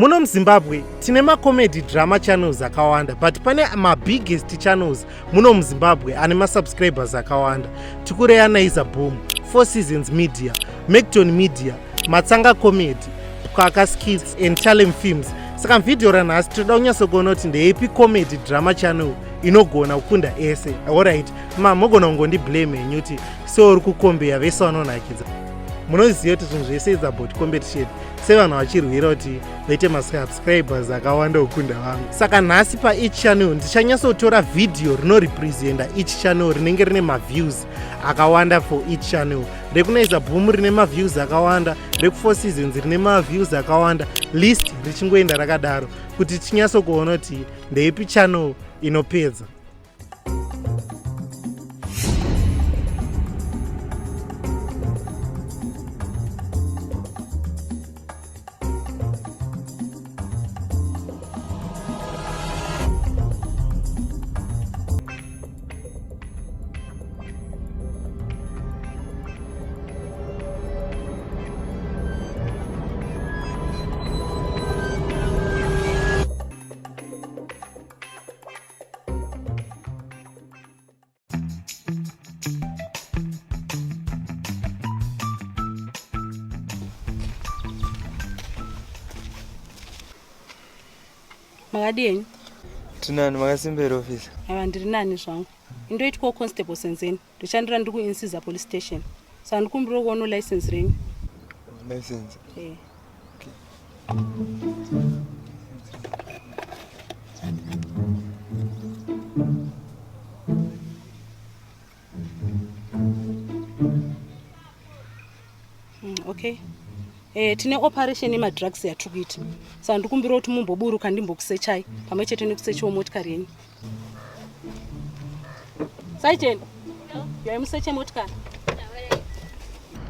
Muno muZimbabwe tine macomedy drama channels akawanda, but pane mabiggest channels muno muZimbabwe ane masubscribers akawanda. Tikureya Naiza Boom, Four Seasons Media, Macton Media, Matsanga Comedy, Pwaka Skits and Talem Films. Saka muvhidhiyo ranhasi tinoda kunyatsokuona kuti ndeipi comedy drama channel inogona kukunda ese. Alright, ma mogona kungondiblame henyu kuti so uri kukombeya vese vanonakidza. Munoziva kuti zvinhu zvese is about competition, sevanhu vachirwira kuti vaite masubscribers akawanda kukunda vamwe. Saka nhasi paeach channel ndichanyatsotora vhidhiyo rinorepresenta each channel rinenge rine maviews akawanda for each channel. RekuNaiza Boom rine maviews akawanda, rekuFour Seasons rine maviews akawanda, list richingoenda rakadaro kuti tinyatsokuona kuti ndeipi channel inopedza. Makadii henyu? Tinani, makasimba here officer? Aiwa, ndiri nani zvangu. Indoitwawo Constable Senzeni, ndoshandira ndiri kuInsiza Police Station. Saka ndikumbira kuona license renyu. License? Eh. Okay. Okay. Tine operation yemadrugs yatiri kuita, saka ndikumbira kuti mumboburuka ndimbokusechai pamwe chete nekusechiwo motikari yenyu. Sergeant, yaimuseche motikari.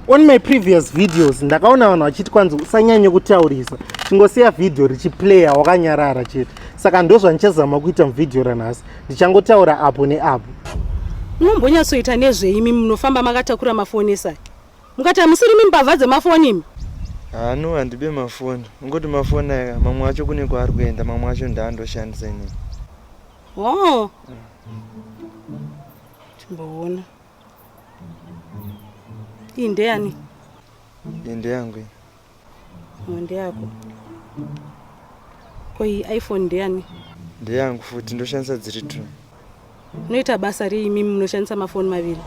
On my previous videos ndakaona vanhu vachiti kwanzi usanyanye kutaurisa, chingosiya vhidhiyo richiplaya wakanyarara chete. Saka ndozvandichazama kuita muvhidhiyo ranhasi, ndichangotaura apo neapo. Munombonyatsoita nezveimi munofamba makatakura mafoni esai? Mukati hamusiri mimbavha dzemafoni imi? Hano, handibe mafoni. Ungoti mafoni aya mamwe acho kune kwaari kuenda, mamwe acho ndaandoshandisa inini. Oh. Timboona. Iyi ndeyani? Iyi ndeyangu iyi. Oh, ndeyako. Ko iyi iPhone ndeyani? Ndeyangu futi, ndoshandisa dziri two. Munoita basa rei imimi munoshandisa mafoni maviri?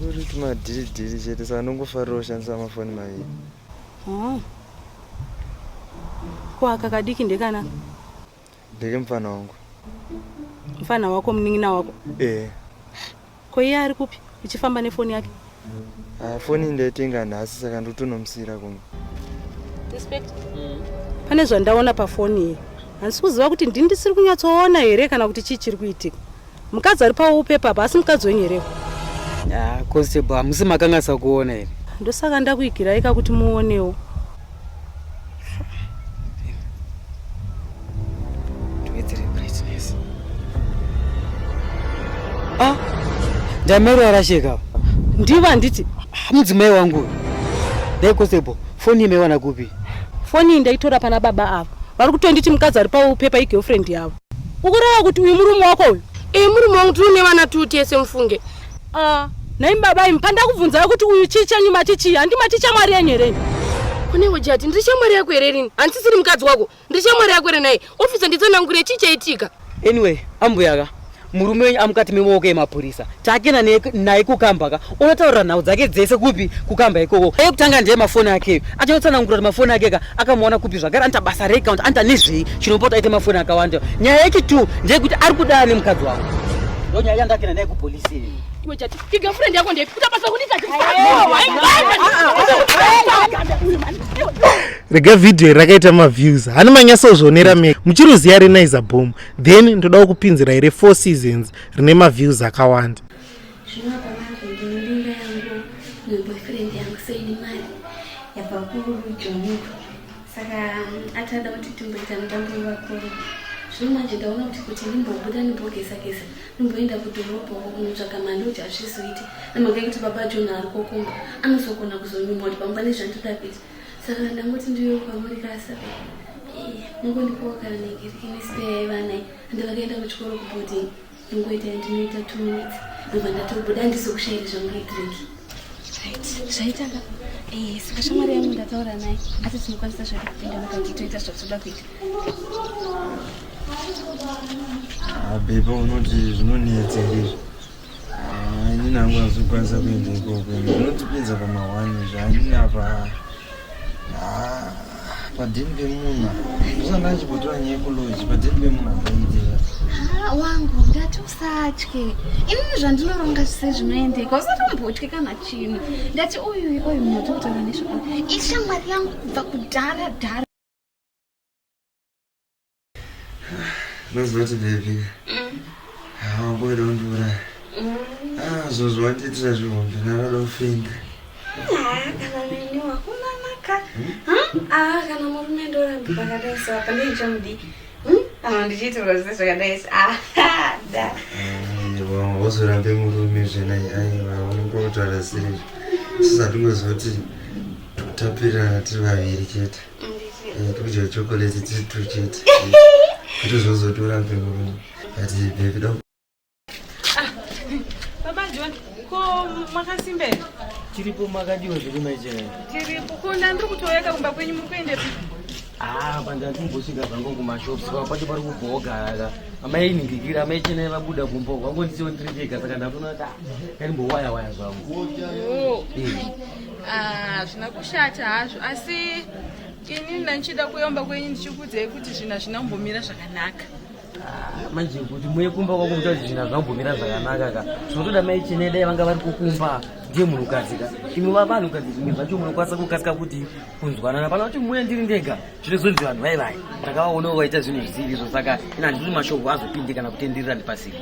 Uri tumadhiridhiri chete, saka ndongofarira kushandisa mafoni maviri. Oh. Ko aka kadiki ndekana? Ndeke mufana wangu. Mufana wako, munin'ina wako? Eh. Ko iye ari kupi uchifamba nefoni yake? Ah, foni ndaitenga nhasi, saka ndotonomusiyira kumba. Inspector, pane zvandaona pafoni iyi. Handisi kuziva kuti ndini ndisiri kunyatsoona here kana kuti chii chiri kuitika. Mukadzi ari pawallpaper apa asi mukadzi wenyu here? Ah, Constable, hamusi makangasa kuona here? Ndosaka ndakuigirai ka kuti muonewo. Tuwedzere brightness. Ah, ndamero arasheka. Ndivo handiti? Ah, mudzimai wangu uyu. Dai Constable, foni iyi maiwana kupi? Foni iyi ndaitora pana baba avo. Vari kutonditi mukadzi ari pawallpaper igirlfriend yavo. Ukureva kuti uyu murume wako uyu? Eh, murume wangu, tine vana tu tese mufunge. Ah, nhai baba imi, pandakubvunzai kuti uyu chii chenyu mati chii? Handi mati shamwari yenyu here imi? Kunewo Jati, ndiri shamwari yako here rini? Handisisiri mukadzi wako. Ndiri shamwari yako here nhai? Officer, nditsanangure chii chaitika? Anyway, ambuya ka, murume wenyu amukati memaoko emapurisa. Takena naye kukamba ka, unotaurira nhau dzake dzese kupi kukamba ikoko. Yekutanga ndiye mafoni akeyo. Achanotsanangura kuti mafoni ake ka akamuwana kupi zvakare, anoita basa rei kana kuti anoita nezvei chinopa kuti aite mafoni akawanda. Nyaya yechitu ndeyekuti ari kudana nemukadzi wangu. Ndo nyaya yandakena naye kupolisi iyi. Iwe Jati, igirlfriend yako ndeipi? Kuta basa kundiita Rega vhidhiyo iri rakaita maviews hani manyatsozvionera mega muchiruziya reNaiza Boom, then ndoda kupinzira ire Four Seasons rine maviews akawanda. Zvino apa manje ndine mbinga yangu neboyfriend yangu seini mari yabva kuJoni, saka atada kuti timboita mutambo wevakuru. Zvino manje ndaona kuti ndimbobuda, ndimbogeza geza, ndimboenda kudhorobha uko kunotsvaga maloji. Hazvizoiti nemhaka yekuti baba John ari kokumba, anozogona kuzonyumwa kuti pamba nezvandoda kuita. Saka ndangoti ndiuye kwamuri kasa. Eh, mungondipawo kana nengiriki nespare yevana iyi. Ande vakaenda kuchikoro kuboarding. Ndingoita yandinoita 2 minutes. Ndobva ndatobuda handizokushairi zvangu redrink. Right, zvaita ka. Eh, saka shamwari yangu ndataura naye. Asi tinokwanisa zvedu kupinda mukati toita zvatinoda kuita. Ah, baby unoti zvinonetsa here izvi? Ah, inini hangu handizokwanisa kuenda ikoko unotipinza pamahwani zvaanini apa ah, padheni pemunhu ndosanga ndichimbotora nyaya yekuloji padheni pemunhu apaitira ah, wangu ndati usatye inini zvandinoronga zvise zvinoendeka usatombotye kana chinhu ndati uyu uyu munhu atokutaura nezvako ishamwari yangu kubva kudhara dhara Unozoti baby. Hawangoda kundiuraya. Ah, zvinhu zvawandiitira zvihombe ndakada kufenda. Ah, kana neni wakunanaka. Ah, kana murume ndoramba pakadai so apa ndichamudii. Kana ndichiitirwa zvese zvakadai so. Ah, da. Aiwa, wozorambe murume zvenai. Aiwa, unenge wotaura sei? Sisandingozoti tapirana tiri vaviri chete. Eh, tikudya chocolate tiri two chete kuti zvozotora mpengo but baby da ah, baba John ko makasimba here tiripo makadiwa zviri maichena tiripo ko ndandiri kutoyeka kumba kwenyu muri kuendepi ah pandandikumbosvika zvangu kumashops pacho pari kubhogara amai ningikira amai chenai vabuda kumba vangondisiwo ndiri ndega saka ndatoona kuti ah, ndaimbowaya waya zvangu oh. eh. Ah, hazvina kushata hazvo asi ini ndandichida kuyomba kwenyu ndichikuudzai kuti zvinhu hazvina kumbomira zvakanaka ah, manje kuti muye kumba kwako muta kuti zvinhu hazvina kumbomira zvakanaka ka zvinotoda mai chenai dai vanga vari kukumba ndiye munhukadzi ka imi vavanhukadzi zvimwe zvacho munokwanisa kukasika kuti kunzwanana pana kuti muye ndiri ndega zvinozonzi vanhu vai vai ndakavaonawo vaita zvinhu zvisiri izvo saka ina handiti mashoko azopinde kana kutenderera ndipasiri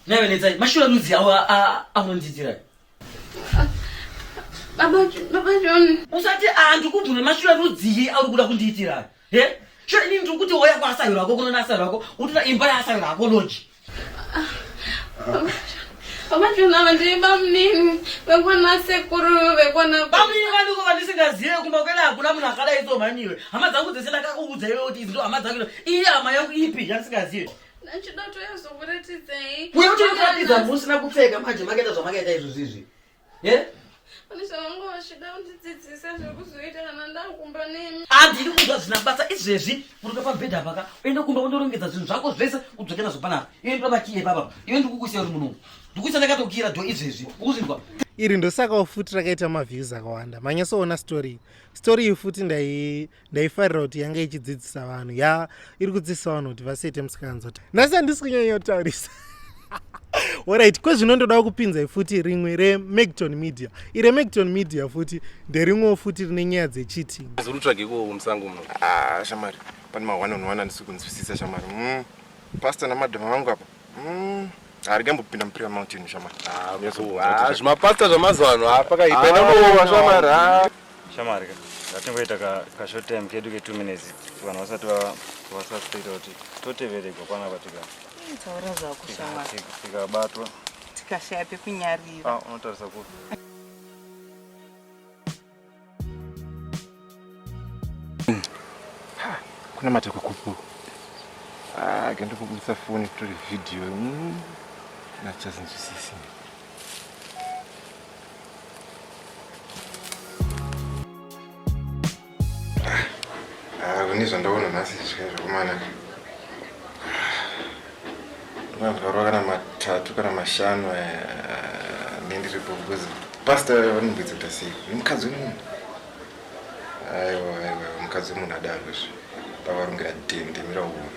Naiwe netsai mashura rudzi awo aunondiitira Baba Baba John usati andikubvunza mashura rudzii auri kuda kundiitira he sure ini ndiri kuti wauya kwaasahwira wako kunoona asahwira wako utoda imba yaasahwira wako loji Baba John ava ndiri bamunini vekwana sekuru vekwana bamunini vaniko vandisingazive kumba kwene hakuna munhu akadai so mhaniwe hama dzangu dzese ndakakuudza iwe kuti idzi ndo hama dzangu iyi hama yangu ipi yandisingazive Ndachida kutoyazokuratidzai. Uye utokuratidza musina kupfeka manje makaita zvamakaita izvo zvizvi. Ye? Pane zvavanga vachida kundidzidzisa zvekuzoita kana ndakumba nemi. Handidi kunzwa zvina basa izvezvi kuruka pabhedha paka uende kumba undorongedza zvinhu zvako zvese udzoke nazvo panapa. Iwe ndoda makiye papa. Iwe ndikukusiya uri munomu. Ndikusiya ndakatokira dho izvezvi. Ukuzvinzwa? Iri ndosakawo futi rakaita maviews akawanda. Manyatsoona story. Story iyi futi ndai ndaifarira kuti yanga ichidzidzisa vanhu ya iri kudzidzisa vanhu kuti vasaite musikanzwa nhasi handisi kunyanya kutaurisa orit kwezvino ndoda kupinzai futi rimwe remacton media iremacton media futi nderimwewo futi rine nyaya dzecheating urutsvageko musango muno ah shamari pane ma one on one andisi kunzwisisa shamari mm. pastor namadam vangu apa mm. Arega mbopinda muPrayer Mountain shamari. Ah, ah zvimapastor zvamazuva ano ah pakaipa. Enda unoona shamari. Ah. Shamari ka. Ngatingoita ka ka short time kedu ke 2 minutes vanhu vasati va vasasuspecta kuti toteveregwa kwana tika. Taura zvako shamari. Tikabatwa. Tikashaya pekunyarira. Ah, unotarisa kupi? Kunamata kwekupu. Ah, genda kubudisa foni kutore video. Mm. Nachazinzwisisi. Ah, kune zvandaona nhasi zvikai zvakumanaka. Ndinokarwa kana matatu kana mashanu eh, nendiripo because pastor vanombidza kuita sei mukadzi wemunhu aiwa aiwa mukadzi wemunhu adaro izvi pavarungira dhende mira uone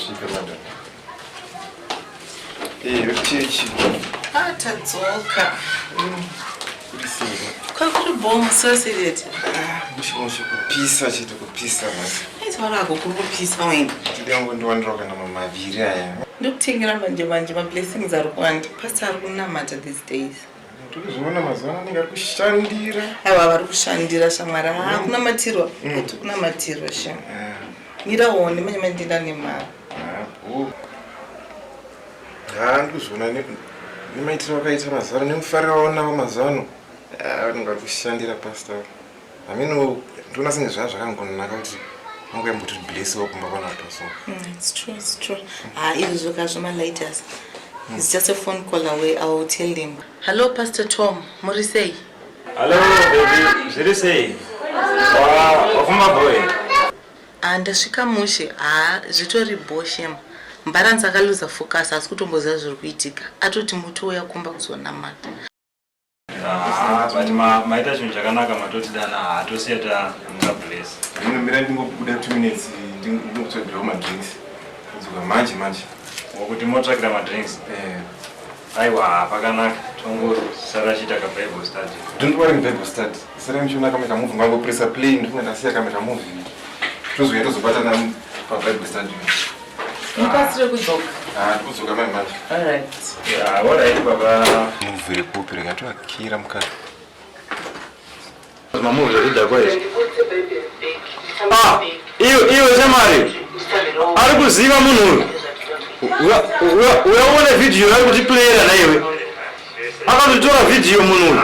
svika madam Eh, vekuchechi Ah, tadzoka. Kuri sei? Kwakuri bho musosireti. Mushe mushe kupisa chete kupisa masi. Aitaura kuri kupisa wena. Tidi yangu ndiwanirawo kana maviri aya. Ndokutengera manje manje mablessings ari kuwanda. Pastor ari kunamata these days. Ndikuzviona mazuva ano anenge ari kushandira. Aiwa vari kushandira shamwari. Ha kunamatirwa. Kunamatirwa sha. Mira uone manje manje ndenda nemari. Ha ndikuzviona nemaitiro akaita mazuva ano nemufariro waonawo mazuva ano. Vanenge vari kushandira pastor. Hameno ndinoona senge zvaa zvakangonaka kuti vangu yamboti blessiwa kumba kwanapa so. It's true, it's true. Ah, izvo zvokazvo malighters. It's just a phone call away. I will tell him. Hello, Pastor Tom. Muri sei? Hello baby, zviri sei? Wafamba boy? Ah, ndasvika mushe. Ah, zvitori bho shem. Mbaranzi akaluza focus asi kutomboziva zviri kuitika. Atoti mutouya kumba kuzonamata. Ah, but maita chinhu chakanaka matotidana hatosiya tabless. Ndinomira ndingobuda 2 minutes ndingotsvagirawo madrinks. Kudzoka manje manje. Wokuti motsvakira madrinks? Eh. Aiwa, pakanaka. Tongosara chiita ka Bible study. Don't worry Bible study. Sara muchiona kamwe kamovie ngangopressa play ndinge ndasiya kamwe kamovie. Tozouya tozobatana pa Bible study. Mukasire kudzoka. Ah, ndikudzoka manje manje. All right. Yeah, all right baba. Movie rekupi rega toakira mukati. Mamovie zvakudhakwa izvi. Ah, iwe iwe shamwari. Ari kuziva munhu uyu. Uyaone video ari kutiplayera naiwe. Akatotora video munhu uyu.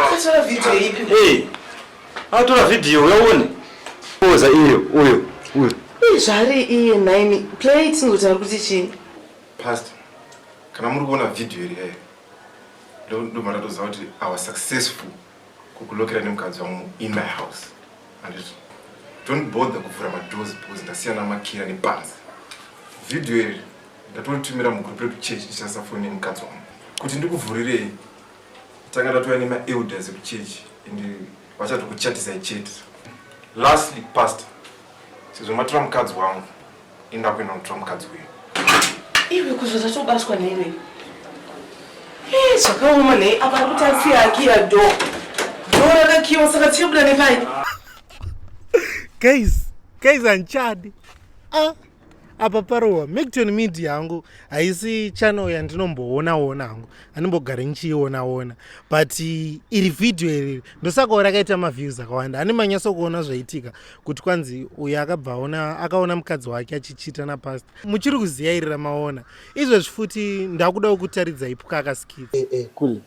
Akatora video ipi? Eh. Akatora video uyaone. Poza iyo uyo uyo. Zvari iye nhaimi. Play it tingotaura kuti chii? Pastor, kana muri kuona video iri here ndobva ndatoziva kuti I was successful kukulokera nemukadzi wangu in my house. Handiti don't bother kuvhura madoors because ndasiyana makira nepanze. Video iri ndatoritumira mugroup rekuchechi ndichishandisa foni yemukadzi wangu kuti ndikuvhurirei. Tanga tatouya nemaelders ekuchechi and vachatokuchatisai chete. Lastly, pastor, sezvo matora mukadzi wangu inda kuenda kunotora mukadzi uyu. Iwe kuzvo tatobatwa neiwe. Eh, zvakaoma nei apa ari kuti asiya akiya door. Door rakakiwa saka tichabuda nepai? Guys, guys handichadi. Ah, apa parowa Macton Media hangu haisi channel yandinomboona ona hangu, handimbogari ndichiiona ona, but iri video iri ndosaka rakaita maviews akawanda. Ane manyatso kuona zvaitika kuti kwanzi uyu akabva aona akaona mukadzi wake achichita napastor. Muchiri kuziya iri ramaona izvezvi futi ndakuda kukutaridzai pukaka skits. Kule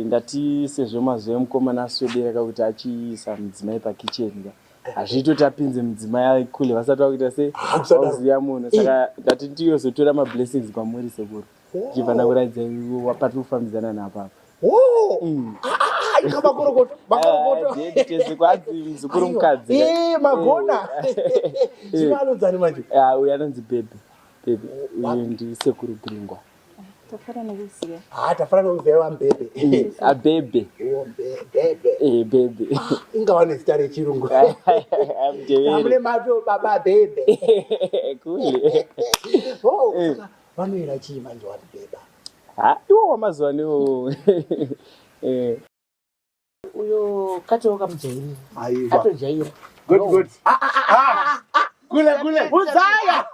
ndati sezvo mazuva emukomana aswedera kakuti achiisa mudzimai pakicheni ka hazviiti kuti apinze mudzimai kule vasati vakuita se vakuziva munhu, saka ndati ndiyozotora mablessings kwamuri sekuru, ndichibva ndakuratidza patiri kufambidzana napapa. Inga makorokoto, makorokoto. Tese kwanzi muzukuru mukadzi. Magona. Zvino anonzani manje? Uyu anonzi Bebe. Bebe uyu ndisekuru Gringwa. Tafara nekuziva. Ha, tafara nekuziva wambebe. Abebe. Bebe. Bebe. Inga wane zita rechirungu. Amune mato baba Bebe. Kule. Oh, saka vanoera chii manje wati Beba? Ha, iwo wamazuva ano. Uyo kacho kamujairira. Aiwa. Atojaira. Good, good. Kule, kule. Uzaya.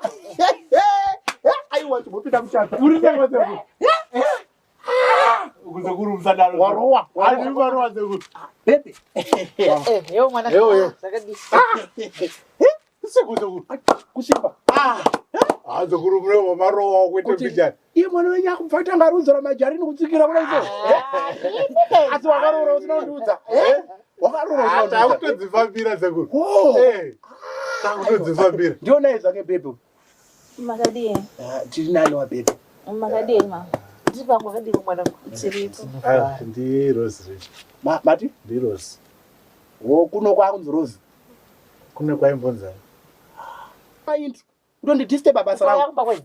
Aiwa, chimbopinda muchato. Uri sei sekuru? Sekuru musadaro. Warowa. Ari warowa sekuru. Bebe. Yo mwana. Yo, yo. Zvakadii? Sekuru, sekuru. Kusimba. Ah, sekuru mune marowa kuite mbijani. Iye mwana wenyu akubva tanga arunzora majarini kutsikira kudai so. Asi wakaroora usina kundiudza. Wakaroora usina kundiudza. Takutodzifambira sekuru. Takutodzifambira. Ndionai zvake Bebe. Makadii? Tiri nani wabebe? Makadii mama? Ndiri pangu wakadii mwanangu? Tiripo. Ndi Rose. Mati? Ndi Rose. Wo kuno kwakunzi Rose. Kuno kwaimbonzani? Paintro. Kutondidisturba basa rangu.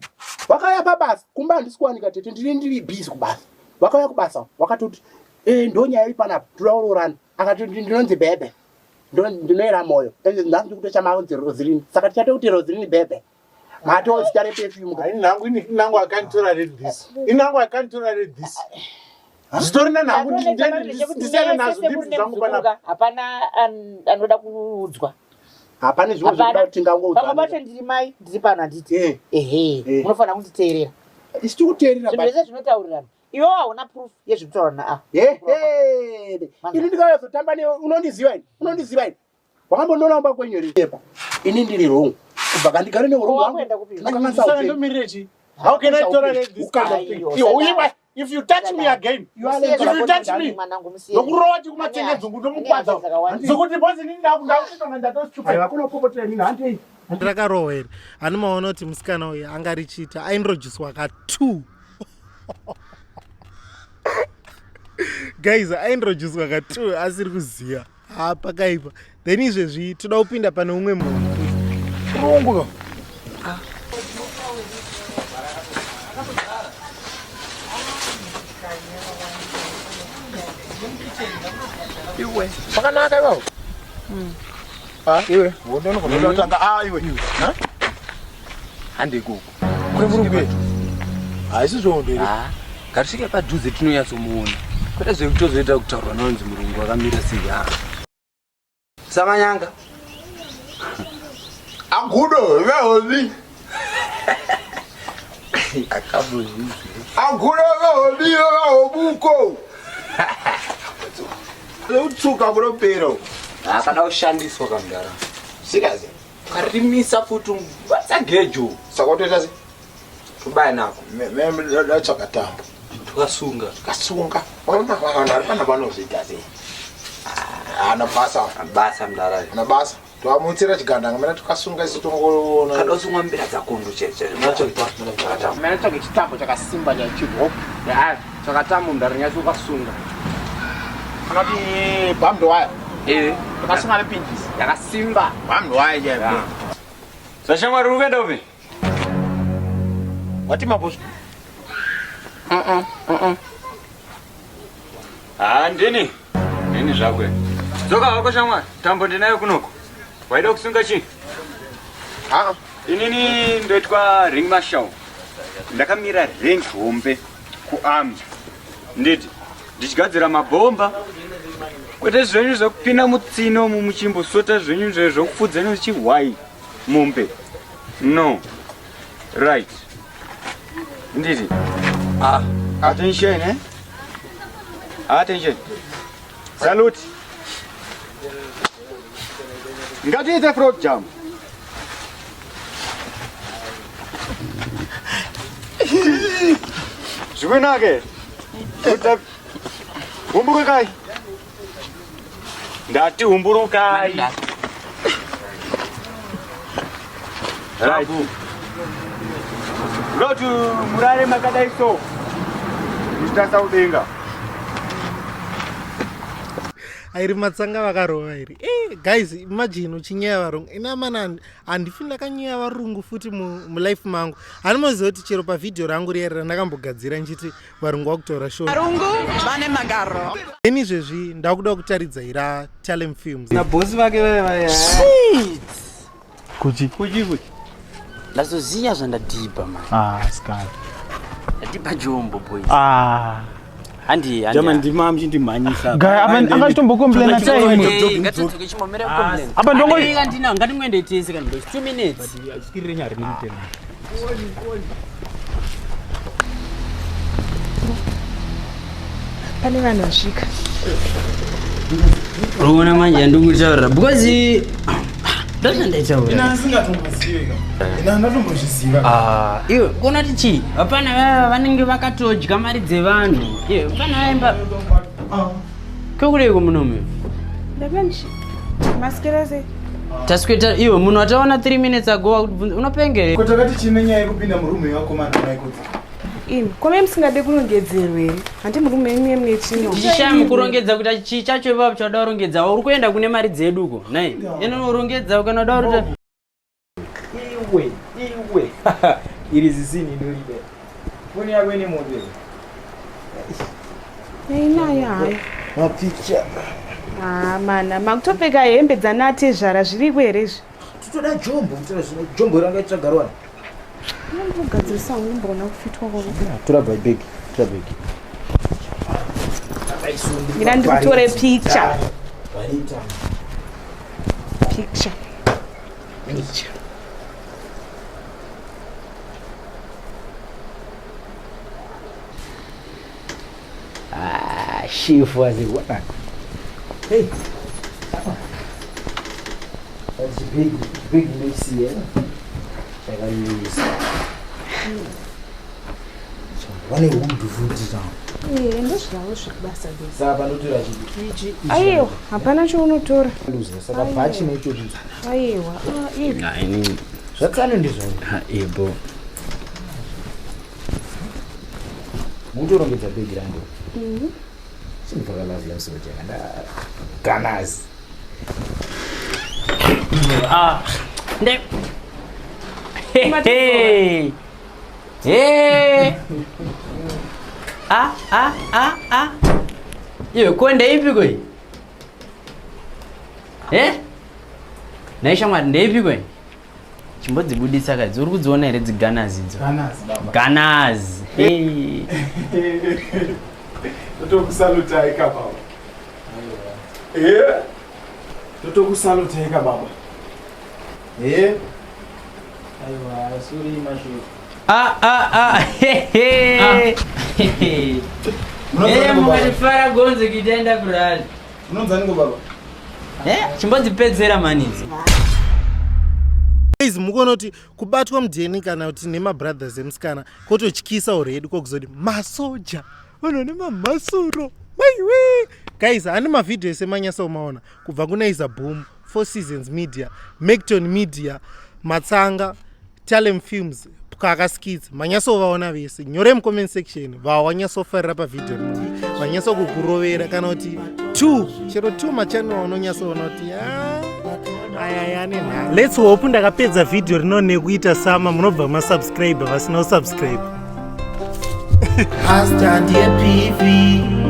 Wakauya pabasa, kumba handisi kuwanika tete, ndiri busy kubasa. Wakauya kubasa, wakatoti ndonyaya iri panapa, toda kuroorana. Akati ndinonzi Bebe. Ndinoera moyo. Ende nhasi ndikutochama kunzi Roseline. Saka tichate kuti Roseline Bebe. Mato zita reperfume. Inhangu inhangu I can't tolerate this. Inhangu I can't tolerate this. Zvitori nenhangu ndisiyane nazvo ndibvi zvangu panapa. Hapana anoda kuudzwa. Hapana zvimwe zvekuda kuti tingangoudzwa. Pamwe pacho ndiri mai, ndiri pano handiti. Ehe, munofanira kunditeerera. Isu tikuteerera. Zvinhu zvese zvinotaurirana. Iwe hauna proof yezvekutaura naa. Hehe. Ini ndikazotamba newe unondiziva ini? Unondiziva ini? Wakambondiona kumba kwenyu here? Epa. Ini ndiri wrong. Kubva kandigare newe wrong wangu. Tinokanganisa Saka upenyu. ndomirire chii? How can I tolerate this kind of thing? Iwe uyiwa if you touch me again, if you touch me, ndokurova chikumatenge dzungu ndomukwadza. Zokuti bozi nini ndakutonga ndatostupa. Aiwa kunopopotera nini handei. Rakarohwa here? Hani maona kuti musikana uyu anga richiita ainrojiswa ka 2. Guys, ainrojiswa ka 2 asiri kuziva. Ha pakaipa. Then izvezvi toda kupinda pane umwe munhu. Rungu. Iwe, pakanaka iwawo. Ah, iwe, wondono kutanga ah iwe. Ha? Hande ikoko. Kune murungu yetu. Haisi zvondo here? Ah, ngatisvike padhuze tinonyatsomuona. Kwete zvekutozoita kutaurwa naonzi murungu akamira sei. Ah. Samanyanga. Agudo vehobi. Akambozvizi. Agudo vehobi vehobuko. Utsuka kunopera. Akada kushandiswa kamudhara. Sikazi. Ukarimisa futi batsa gejo. Saka utoita sei? Tobaya nako. Meme ndatsvaka tambo. Tukasunga. Tukasunga. Vanhu vari pana vanozviita sei? Ana basa. Basa mudhara. Ana basa. Toamutsira chigandanga mena tukasunga isu tongoona. Kada usungwa mbira dzakondo chete. Mene tsvage chitambo chakasimba chachirwo. Chakatambo mudhara nyatso ukasunga. Kana kuti bambed wire. Eh. Takasunga nepinjisi. Yakasimba. Bambed wire chaiyo. Sashamwari uri kuenda upi? Wati mabhosvo. Ah, ndini. Ndini zvakwe. Dzoka hako shamwari. Tambo ndinayo kunoko. Waida kusunga chii? Ah. Inini ndoitwa ring marshal. Ndakamira rank hombe kuarmy. Nditi ndichigadzira mabhomba. Kwete zvenyu zvekupinda mutsino umu muchimbosota zvenyu zvekufudza nechihwai mombe. No. Right. Nditi. Ah, attention eh? Attention. Salute. Ngatiite frog jump. Zvikunake. Kuta humburukai. Ndati humburukai. Right. Ndoti murare makadai so. Muchitasa kudenga. Airi matsanga vakarova iri. Eh, guys, imagine uchinyaya varungu. Ini amana handifi ndakanyaya varungu futi mulife mangu. Hanimoziva kuti chero pavhidhiyo rangu riya randakambogadzira ndichiti varungu vakutaura shona. Varungu vane magaro. Then izvezvi ndakuda kutaridza ira Talem Films. Nabosi vake vaya vaya. Shit. Kuchi. Kuchi kuchi. Ndazoziya zvandadhibha man. Ah, skali. Ndadhibha jombo boys. Ah. Handi handi. Jama ndima muchindimhanyisa. Gaya apa angachitombokomplaina time. Ngatidzoke chimbomira kucomplain. Apa ndongo Ndina ngatimwende tese kana boys 2 minutes. Achikirire nyari nemutemo. Pane vanhu vasvika. Unoona manje yandikutaura because ndozvandaitaura. Ina asingatombozive ka. Ina ndatombozviziva. Ah, iwe kuona kuti chii? Hapana vaya vanenge vakatodya mari dzevanhu. Iwe hapana vaimba. Kwekureko munomu. Ndapanchi. Masikira sei? Tasweta iwe munhu wataona 3 minutes ago wakutibvunza unopengere. Ko takati chine nyaya yekupinda murume yevakomana maikudzi. Imi, kome musingade kurongedzerwa here? Handi murume yenyu mune chino. Tichishaya mukurongedza kuti chii chacho ipapo chauda kurongedza uri kuenda kune mari dzedu uko. Nai. Ino urongedza kana uda kuti Iwe, iwe. Iri zisini ndorida. Foni yako ine moto here? Inayo hayo. Mapicha. Ah, mana, makutopfeka hembe dzanatezvara zviriko here izvi? Titoda jombo, kutora zvino jombo ranga tichagarwa. Ndogadzirisa hangu ndimboona kufitwa kwako. Tora bag, tora bag. Mira ndikutore picture. Vaita. Picture. Picture. Shefu azikuona. Hey. That's big, big mix here. Chakanyanyisa. Vane hudu futi zvangu. Eh, ndozvavo zvekubasa basi. Saka panotora chipi? Aiwa, hapana chaunotora. Luza, saka bhachi nechochi. Aiwa, ah, iri. Ah, ini Zvatsano ndizvo. Ha, ebo. Mutorongedza bhegi rangu. Mhm. Chinobva love yamusoja kanda ganas. Ah. Nde. Hey. Hey. Ah, ah, ah, ah. Iwe ko ndeipi koi? Eh? Nhai shamwari ndeipi koi? Chimbodzibudisa kadzi uri kudziona here dziganazi idzo? Ganazi baba. Ganazi. Hey. Totokusalutai ka baba. Eh? Totokusalutai ka baba. Eh? Aiwa, sorry mashoko. Ah, ah, ah. Hey, hey. Hey, mukatifara gonzo kitaenda kurali. Unonzaniko baba? Eh, chimbodzipedzera mani idzi. Guys, mukuona kuti kubatwa mudheni kana kuti nemabrothers emusikana kototyisa already kokuzoti masoja vanhu vane mamhasuro maiwe guys ane mavhidhiyo ese manyasa umaona kubva kuna Isa Boom, Four Seasons Media, Macton Media, Matsanga, Talem Films, Kaka Skits. Manyasovaona vese. Nyore mucomment section vawanyasofarira pavhidhiyo rinori vanyasokukurovera kana kuti two chero two machannel aunonyatsoona kuti ayaya nenharo. Let's hope ndakapedza vhidhiyo rino nekuita sama munobva masubscribe vasina kusubscribe. Pastor ndiye PV.